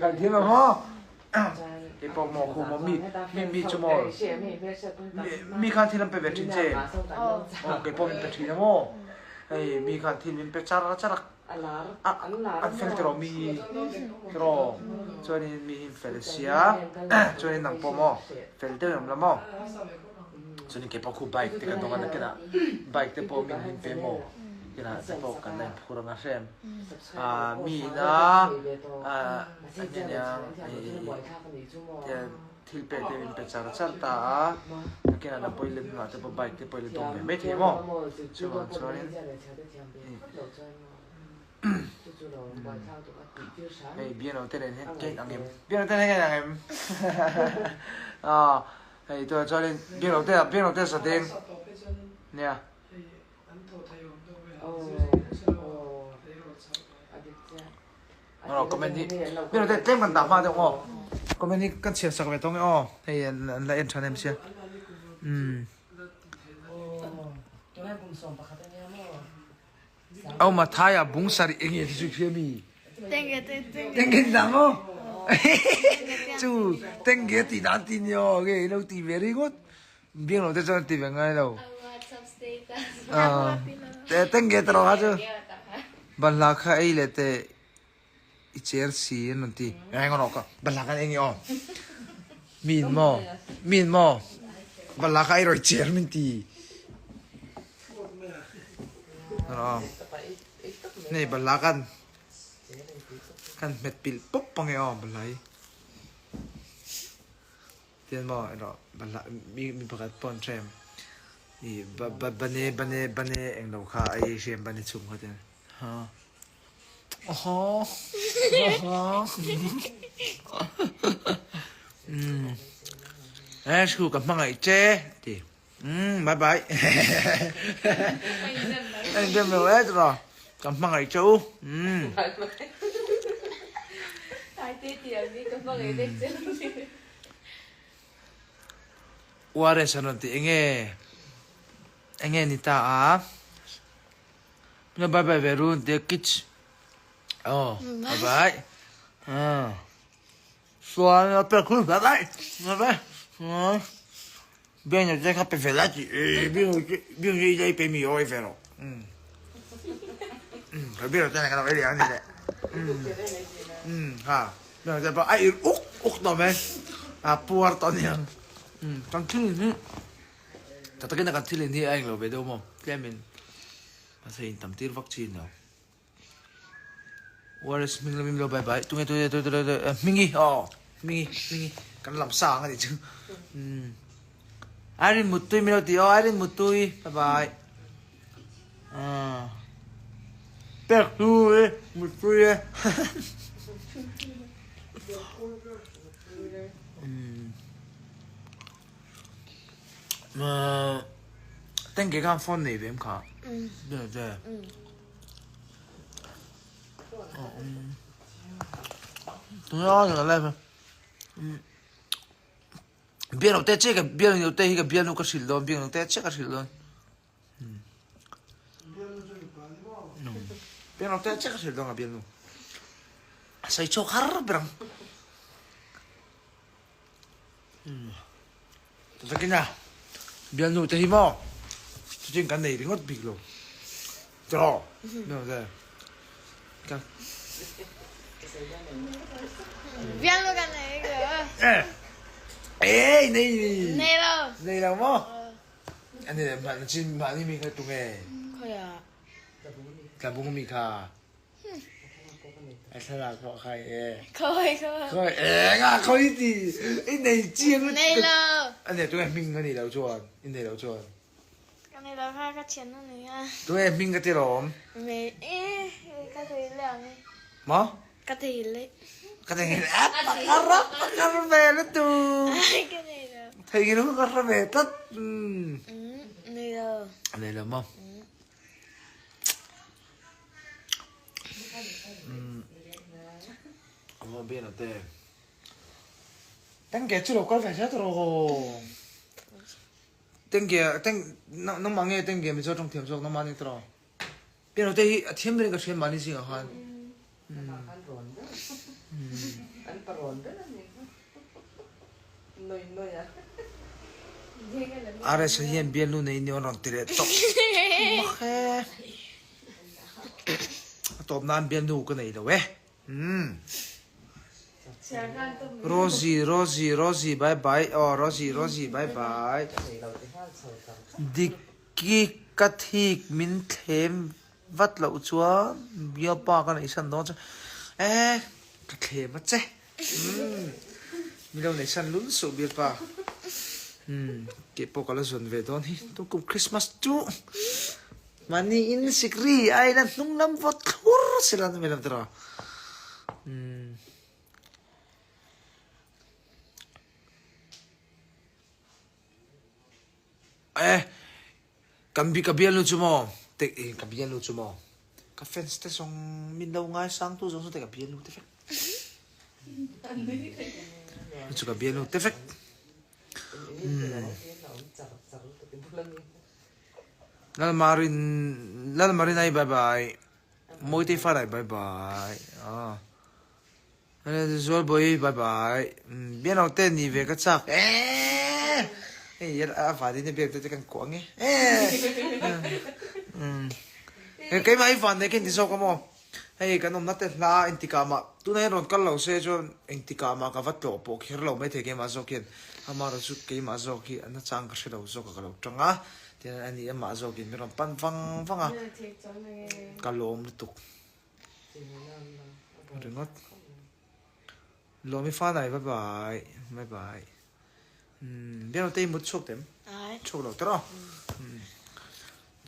Kan thiam ang maw? Kei pawh maw khu maw mi mi mi chu maw mi khan thil an pe ve thin che. Aw kei pawh min pe thin a maw. Hei mi khan thil min pe char char a an fel tiraw mi tiraw chuanin mi hi fel sia chuanin nang pawh maw fel deuh in awm la maw chuanin kei pawh khu bike te ka dawng a nakinah bike te pawh min min pe maw kinah te pawh kan la inphur ang a hrem mi ina thil pek te min pe char char ta a nakinah na pawi lem hnuah te pawh bike te pawh i la dawng ve mai thei maw chuvang chuanin Hei biano te nen hian ka ang em biano te nen hian ka ang em ah hei tunah chuanin biano te biano te sa deng nia Rawh comment hi biano te tlem kan dah hma deuh maw comment hi kan chhiar sak ve tawng e aw hei an la en tha em sia umm. Au Mathai-a bung sarih eng nge ti chu hria mi? Tengge ti dan maw? Chu tengge ti dan ti ni aw nge ilo ti ve ringawt. Biang lo te chuan ti ve ngai lo. Tengge ta rawh kha chu. Banhla kha ei leh teh i cher si an rawn ti. Eng rawh ka banhla khan eng nge aw? Min maw? Min maw? Banhla kha ei rawh i cher min ti. Nei banhla khan kan hmet pilh pawp ang e aw banhla hi. Tian maw erawh banhla mi mi pakhat pawh an hrem i ba ba bane bane bane englo kha ei hrem bane chhung kha tian ha. Ash khu ka hmangaih che ti umm bye bye en dem lo e tiraw ka hmangaih che u umm Uares an rawn ti enge enge ni ta a. Bye bye ve run te kich oh bye bye ah suan a pe khul bye bye bye bye ah biang no te kha pe ve la chi e biang no te biang no te pe mi oi ve ro um ka biang no te na ka lo e le ani le um um ha biang no te pa ai uk uk to me a puar to niang um kan thil ni Tak takin a kan thil in hi a englo ve deuh maw tlemin mahse in tam tir vak chin lo. ORS hming lam lo bye bye tunge tunge tunge tunge hmingi aw hmingi hmingi kan lam sang ani chu um Irene Muttui min lo ti aw Irene Muttui bye bye ah pek tu e Muttui e um Tengge khan phone nei ve em kha? Be be. Tunga ka live. Bian lo te che ka bian lo te hi ka bian lo ka hril dawn bian lo te che ka hril dawn. Bian lo te che ka hril dawn ka bian lo. Sai chok har berang. Takin a bialnu te hi maw chutin kan nei ringawt bik lo tiraw kan Bialnu kan nei lo. Ei nei ni. Nei lo. Nei lo maw? Ani le mah chin mahni mi kha tunge. Khoya. Tlabung mi kha. A thlalak pawh kha e. Khawi khawi. Khawi e nga khawi ti i nei chiang Nei lo. A nei tunge hming ka nei lo chuan i nei lo chuan. Ka nei lo kha ka thian a ni a. Tunge hming ka ti lawm. Me e ka thei le ang e. Ma? Ka thei le. Ka thei le a pakar a pakar ve la tu. Ka nei lo. Thei lo ka hre ve tlat. Nei lo. Nei lo maw? Tengge chu lo kal ve sia tiraw. Tengge teng nangmah nge tengge mizo tawng thiam zawk nangmah ni tiraw. Piano te hi a thiam ber in ka hriat mahni zingah khan. RS hian bialnu nei ni rawn ti leh tawp mak e. A tawp nan bialnu ka nei lo e. Rosie Rosie Rosie bye bye aw Rosie Rosie bye bye. Diki ka thik min thlem vat loh chuan bialpa ka neihsan dawn chuan e ka thlem a che. Umm min lo neihsan lun suh bialpa. Umm kei pawh ka la zawn ve dawn hi tun kum Christmas chu mahni in sikri aina hnung lam vawt thlur sela an awm tawh a. Umm. E kan bi ka bialnu chu maw te e ka bialnu chu maw ka fans te zawng min lo ngaisang tu zawng zawng te ka bialnu te vek chu ka bialnu te vek Lalmarin Lalmarinai bye bye Mawitei Farai bye bye ah Zualbawi bye bye Biano te ni ve ka chak eeee hei a van in a biak te kan kuah nge eeee keimah hi van nei ka inti zawk a maw hei kan awmna te hla engtikah mah tunah hian rawn kal lo se chuan engtikah mah ka va tlawh pawh kher lo maithei keimah zawk hian amaherawh chu keimah zawk hi a nachang ka hre lo zawk a ka lo tang a tihian ani amah zawkin min rawn pan vang vang a ka lawm lutuk. Ringawt. Lawmi fanai bye bye. Bye bye. Umm biang te mut chhuak tem. Chhuak lo tawh. Umm.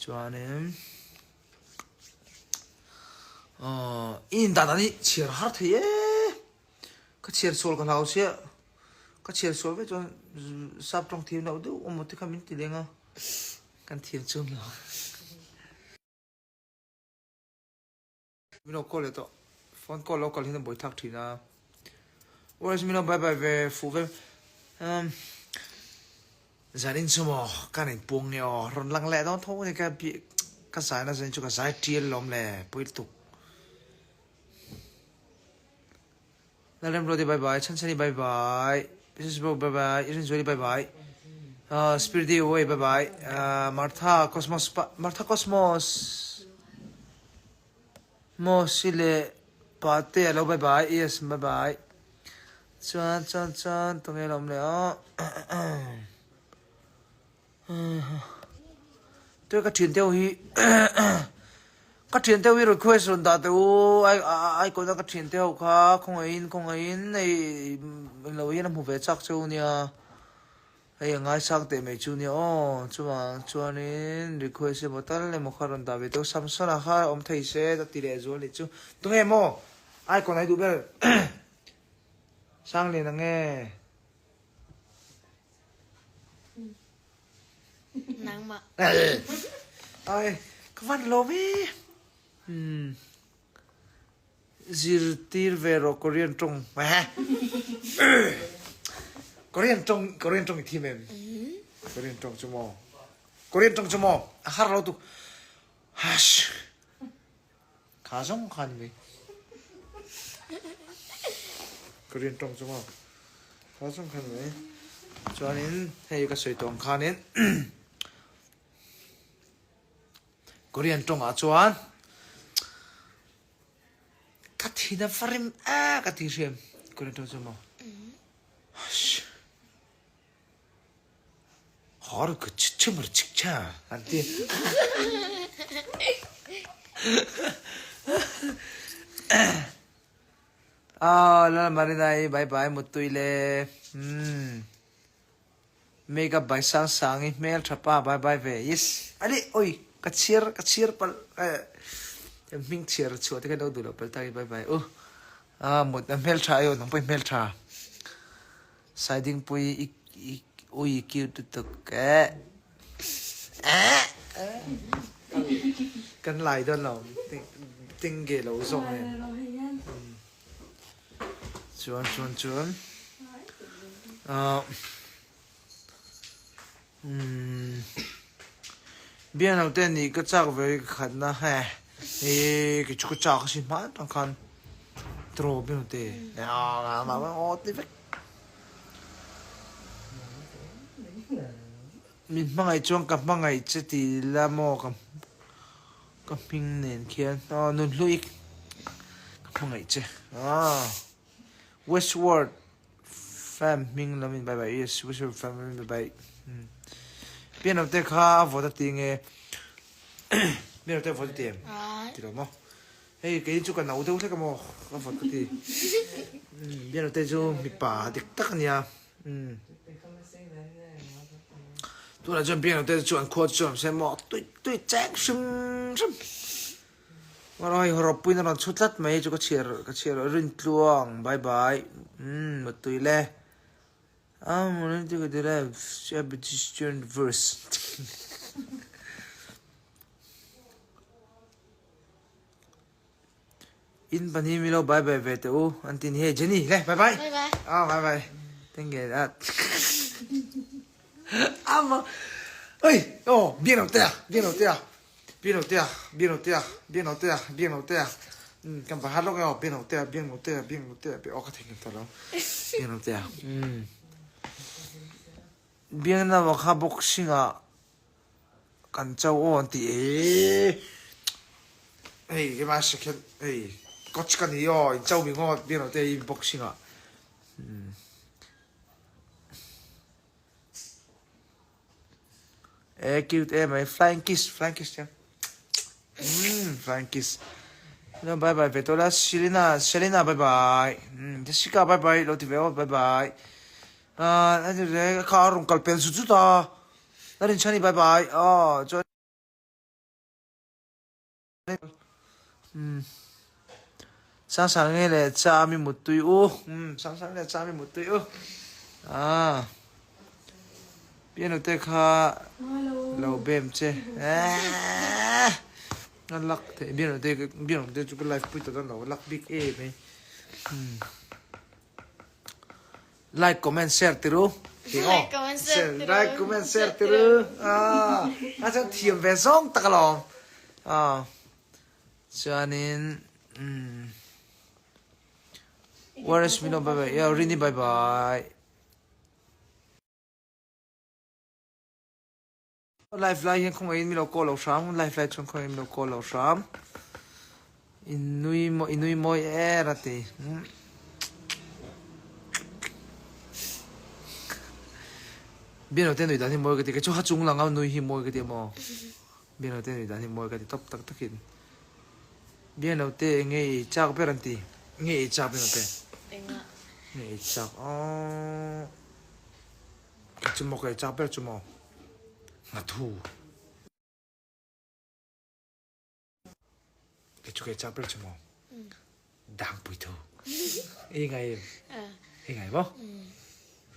Chuanin oh in dan ani chhiar har thei e. Ka chhiar sual ka hlau sia. Ka chhiar sual ve chuan sap tawng thiam loh deuh awm te kha min ti leng a. Kan thiam chuang lo. Min lo call leh tawh. Phone call lo kal hian a buai thlak thin a. Where's min lo bye bye ve fuh ve. Um zanin chu maw kan in puang nge aw rawn lang leh dawn tho ni ka bi ka zai na zanin chu ka zai tial lawm le pui lutuk. Lalremruati bye bye Chhanchhani bye bye Mrs Bro bye bye Rinzuali bye bye uh, Spiriti away bye bye uh, Martha Cosmos pa Martha Cosmos Mosi leh Pate alo bye bye yes bye bye chuan chuan chuan tunge lo awm leh aw Tui ka thian deuh hi ka thian deuh hi request rawn dah teh u ai ai kawna ka thian te ho kha khawngaihin khawngaihin hei englo hian a hmu ve chak cheu nia hei a ngaisang teh mai chu nia aw chuvang chuanin request emaw tal emaw kha rawn dah ve teh u Samsona kha awm thei se ka ti leh zual nih chu tunge maw icon ai duh ber Sanglian ang nge. Nangmah. Ai, ka van lawm e. Hmm. Zirtir ve rawh Korean tawng. Korean tawng, Korean tawng i thim em? Korean tawng chu maw? Korean tawng chu maw? A har lo tuk. Hash. Kha zawng kha ni mai. Korean tawng chu maw. Kha zawng kha ni mai. Chuanin hei ka sawi tawng khanin Korean tawngah chuan ka thin a va rim a ka ti hriam Korean tawng chu maw. Har ka chimar chik cha an ti. Ah, lal Marinai bye bye mutui le. Hmm. Makeup by sang sangi hmel tha pa bye bye ve. Yes. Ali oi ka chhiar ka chhiar pal eh hming chhiar chhuah te kha lo duh lo pal ta bye bye. Uh. Ah mut na hmel tha ayo nang pawh hmel tha. Saidingpui i i ui cute lutuk eh eh kan lai dawn lo ting ge lo zawk nen chuan chuan chuan ah umm bian ho te nih ka chak ve khatna he i ki chu ka chak a si hman tang khan. Tro biang te. A ma aw ti vek. Min hmangaih chuan ka hmangaih che ti la maw ka ka hming nen khian aw nun hluik ka hmangaih che aw Westworld fam hming lam in bye bye yes Westworld fam lam in bye bye piano te kha a vawt a ti nge piano te a vawt a ti em ti lo maw hei kei chu ka no deuh hlek a maw ka vawt ka ti piano te chu mipa dik tak a nia. Tunah chuan piano te chu an khua chu an se maw tui tui cheng hrim hrim. Mara hei rawpui na rawn chhu tlat mai chu ka chhiar ka chhiar rin tluang bye bye umm mutui le am rin ti ka ti le verse. In pahnih mi lo bye bye ve teh u an ti ni hei Jenny le bye bye Bye bye. Ah bye bye thank you that ama oi oh biak lo te a biak lo te a biak lo te a biak lo te a biak lo te a biak lo te a um kan va hat lawk e aw biak lo te a biak lo te a biak lo te a aw ka theihnghilh tawh lo biak lo te a um biak na kha boxing ah Kan cho aw an ti e. Hei keimah second hei coach ka ni aw in cho mi ngawt biak lo te i boxing ah. E cute e mai flying kiss flying kiss chiang. Flying kiss. No bye bye ve to la Selena Selena bye bye. Jessica bye bye lo ti ve aw bye bye. Ah kha a rawn kal pel zut zut a. La rinchhani bye bye aw chuan umm Sangsang nge leh cha mi muttui u umm Sangsang leh cha mi muttui u ah piano te kha lo bem che eehh a lak theih piano te piano te chu ka live pui ta dawn lo lak bik em mai umm. Like comment share ti ru. Like comment share ti ru. Like comment share ti ru. Ah, a chuan thiam ve zawng tak alawm. Ah, chuanin um Where is Mino bye bye. Yeah, Rini bye bye. Live lai hian khawngaihin min lo call lo hram, live lai chuan khawngaihin min lo call lo hram. In nui mawi i nui mawi er a ti. Bian lo te nui dan hi mawi ka ti, kei chu ha chung lang a nui hi mawi ka ti amaw. Bian lo te nui dan hi mawi ka ti tawp tak takin. Bian lo te enge i chak ber an ti, enge i chak bian lo te. Enga. Enge i chak aww. Kei chu maw ka i chak ber chu maw. Nghathu. Kei chu ka i chak ber chu maw. Dangpui thu. I ngai em? I ngai maw?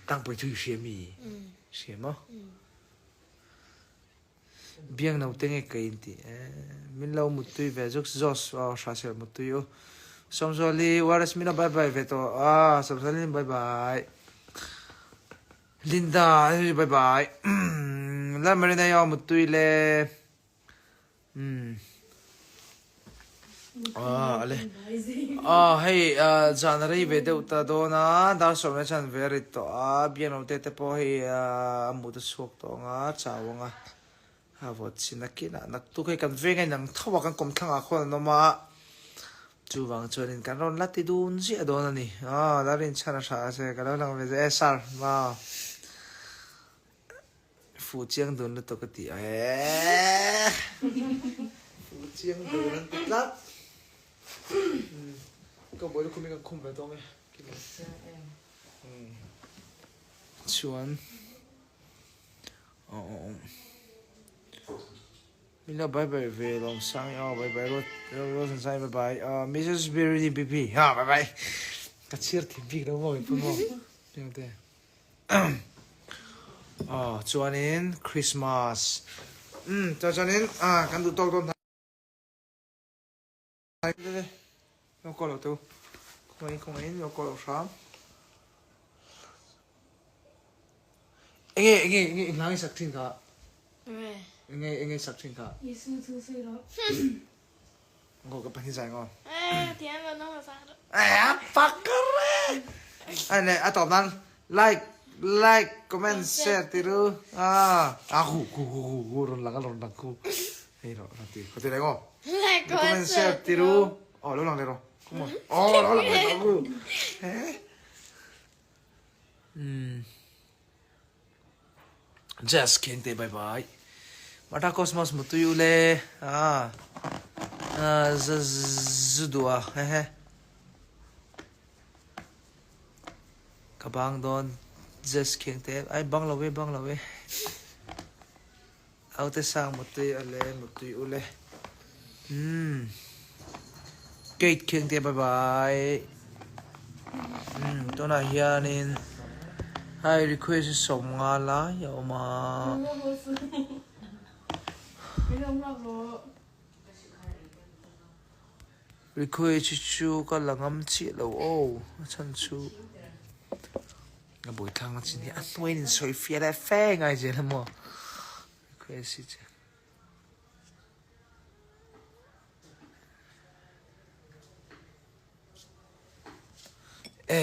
Dangpui thu i hria mi? Hria maw? Biang naute nge ka in ti. Min lo muttui ve zuk Jos aw hra sel muttui u. Sawmzuali Waris min lo bye bye ve tawh a Sawmzuali bye bye. Linda hei bye bye Lal Marina i aw muttui le umm ah ale ah hei zan a rei ve deuh ta dawn a dar sawmna chuan ve a rit tawh a biakno te te pawh hei a mut a chhuak tawh ang a chau ang a a vawt chin a kinah naktuk hei kan veng a inang tho a kan kawmthlang ah khawn an awm a. Chuvang chuanin kan rawn la ti dun ziah dawn a ni. Aw, la rinchhan a hra se, ka lo lang ve zeh e, sir, maw. Fuh chiang dun lutuk a ti a, eeh. Fuh chiang dun an ti tlat. Ka buai lukhum hi kan khum ve tawng e. Chuan, aw aw aw. Min lo bye bye ve lawm sang i aw bye bye Ruat Ruatsan sang i bye bye aw Mrs Birini BP ha bye bye ka chhiar thim bik lo maw in maw piang te aw chuanin Christmas um chuan chuanin ah kan duh tawk dawn hnai lo call lo tu khawngaihin khawngaihin lo call lo hram enge enge enge i hlang i sak thin kha Enge enge sak thin kha. Jesuh thu sawi rawh. Ngo ka pahnih zai ngo. Eh, thiam lo no sa. Eh, fucker. Ai le a top nan like like comment share ti ru. Ah, a khu khu khu khu khu ron lang ron lang khu. Hei ro ron ti. Ko ti le ngo. Like comment share ti ru. Oh, lo lang le ro. Come on. Oh, lo lang le ro khu. Eh. Hmm. Jazz King te bye bye. Mata Cosmos mutui ule. Ah. Ah, zudua. He he. Ka bang don Jazz King te. Ai bang lo we bang lo we. Aute sang mutui ale mutui ule. Hmm. Kate King te bye bye. Hmm, tunah hianin hei request hi 50 lai a awm a. Request hi chu ka la ngam chiah lo aw a chhan chu a buaithlak na chin hi a hnuaiin in sawi fiah leh fe ngai zel a maw request hi chu. E,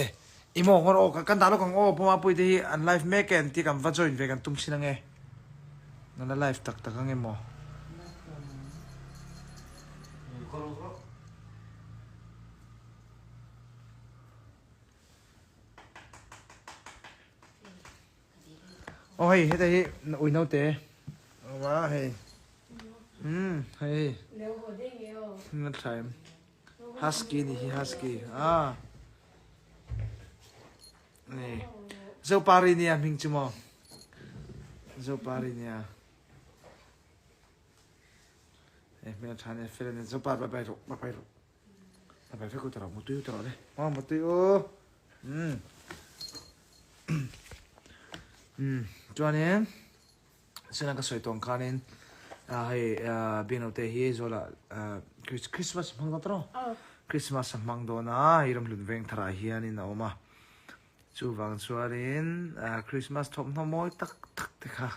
i maw ngawr aw, kan dah lawk ang aw, Puma Puite hi an live mek e an ti kan va join ve kan tum thin ange. Nan la live tak tak ange maw. Aw hei heta hi ui naute awm a hei umm hei hei a tha em husky ni hi husky a ni zopari nia hming chu maw zopari nia hei hmel tha nia fel ania zopar bye bye rawh bye bye rawh bye bye vek u tawh rawh mutui u tawh rawh le aw mutui u umm umm chuanin Sena ka sawi tawng khanin hei Biangnote hi Zawla Christmas a hmang dawn tawh a, Christmas a hmang dawn a, hei Ramhlun Vengtharah hianin a awm a, chuvang chuanin Christmas thawmhnaw mawi tak tak te kha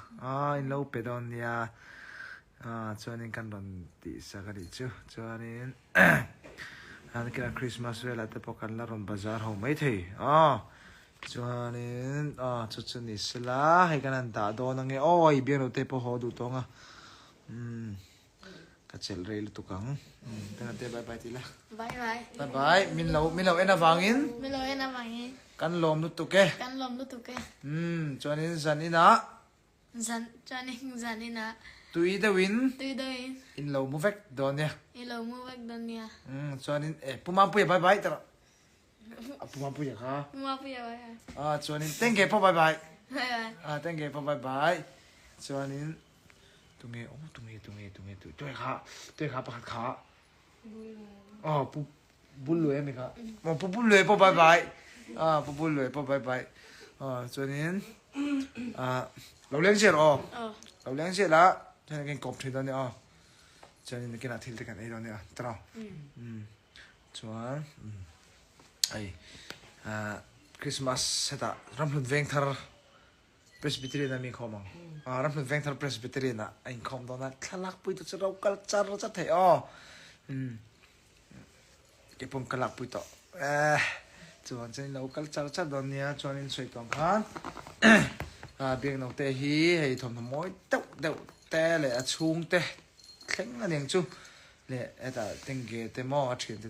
in lo pe dawn nia, chuanin kan rawn tihsak a nih chu, chuanin Christmas velah te pawh kan la rawn bazar ho maithei a. Chuanin aw chu chu ni sela hei kan han dah dawn ange aw i bianglo te pawh haw duh tawng a umm ka chelh rei lutuk ang umm tengah te bye bye ti la Bye bye. Bye bye min lo min lo en avangin Min lo en avangin kan lawm lutuk e kan lawm lutuk e umm chuanin zan inah Zan chuanin zan inah tui deuhin tui deuhin in lo mu vek dawn nia in lo mu vek dawn nia umm chuanin e Pu Mampuia bye bye ta rawh. A pu Mapuia kha. Pu Mapuia bye bye. Ah chuanin tengge pawh bye bye. Bye bye. Ah tengge pawh bye bye. Chuanin tunge oh tunge tunge tunge tu tunge kha tunge kha pakhat kha. Oh pu Bulluai ami kha. Oh pu Bulluai pawh bye bye. Ah pu Bulluai pawh bye bye. Ah chuanin ah lo leng zel aw. Lo leng zel a chuanin kan kawp thin dawn nia aw. Chuanin nakinah thil te kan ei dawn nia tiraw. Um. Chuan hei Christmas hetah Ramhlun Vengthar Presbyterian a mi inkhawm ang. Ramhlun Vengthar Presbyterian ah a inkhawm dawn a, thlalak pui tu chu ro kal char char thei aw. Keipawm ka lakpui tawh. Chuan chuan in lo kal char char dawn nia, chuan in sawi tawng khan Biaknaute hi hei thawmhnaw mawi deuh deuh te leh a chhungte thleng a niang chu. Leh hetah tengge te maw a thiante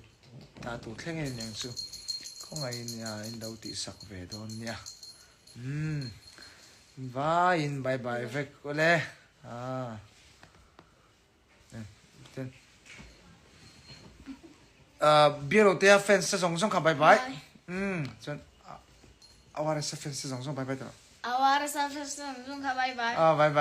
ta tur thleng in eng chu khawngaih in in lo tih sak ve dawn nia umm vai in bye bye vek ule ah ten ah biaro te a fans te zawng zawng kha bye bye umm chuan awara sa fans te zawng zawng bye bye ta awara sa fans te zawng zawng kha bye bye ah bye bye.